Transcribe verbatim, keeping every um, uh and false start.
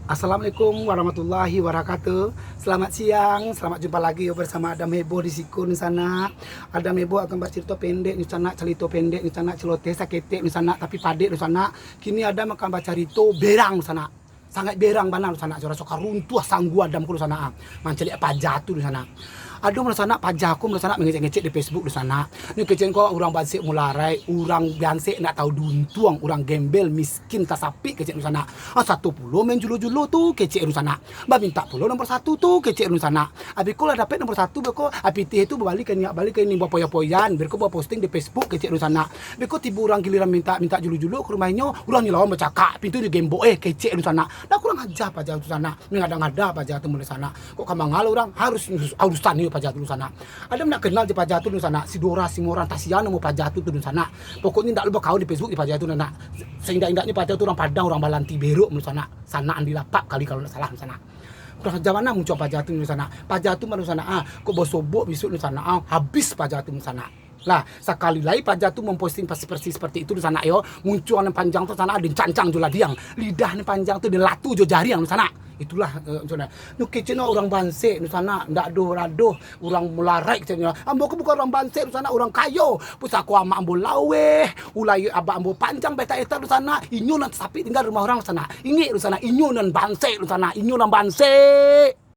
Assalamualaikum warahmatullahi wabarakatuh. Selamat siang, selamat jumpa lagi yo bersama Adam Heboh di siko, dunsanak. Adam Heboh akan bacarito pendek, dunsanak, carito pendek, dunsanak, celoteh saketek, dunsanak, tapi padek, dunsanak. Kini Adam akan bacarito berang, dunsanak. Sangaik berang bana, dunsanak, raso ka runtuah sanggu Adam ko, dunsanak, ah. Mancaliak paja tu, dunsanak. Ado, dunsanak, paja ko, dunsanak, mangecek-ngecek di Facebook, dunsanak. Nyo kecek ko urang bansek mularai, urang bansek ndak tahu diuntuang, urang gembel, miskin, tasapik, kecek, dunsanak. Ah, sato pulo main julo-julo tu, kecek, dunsanak. Bamintak pulo nomor satu tu, kecek, dunsanak. Abih ko lah dapek nomor satu, beko, ah, pitih tu babali ka ini, babali ka ini, bapoya-poyan, beko baposting di Facebook, kecek, dunsanak. Beko tibo urang giliran mintak, mintak julo-julo ka rumah inyo, urang nyo lawan bacakak, pintu digembok, eh, kecek, dunsanak. Dah kurang aja paja tu, sanak. Mangada-ngada paja tu, dunsanak. Kok ka mangalo urang, harus urusan ni paja tu, dunsanak. Adam ndak kenal jo paja tu, dunsanak. Si Dora, si Moran, tasian namo paja tu, tu, dunsanak. Pokoknyo ndak lo bakawan di Facebook di paja tu, dunsanak. Saindak-indaknyo paja tu urang Padang, urang balanti berok, dunsanak. Sanak Andi Lapap kali kalau ndak salah, dunsanak. Urang zaman now muncul paja tu, dunsanak. Paja tu mah, dunsanak, ah, kok basobok bisuak, dunsanak, ah, habis paja tu, dunsanak. Lah, sakali lai paja tu mamposting versi seperti itu, dunsanak, yo. Muncuang nan panjang tu, sanak, den cancang jo ladiang. Lidah nan panjang tu, den latu jo jariang, dunsanak. Itulah, eh, dunsanak. Nyo kecek no urang bansek, dunsanak, ndak doh radoh, urang mularai kecek nyo. Ambo ko bukan urang bansek, dunsanak, urang kayo. Pusako amak ambo laweh, ulai abak ambo panjang baetak-etak, dunsanak. Inyo nan sapik tingga di rumah urang, dunsanak. Ingek, dunsanak, inyo nan bansek, dunsanak. Inyo nan bansek.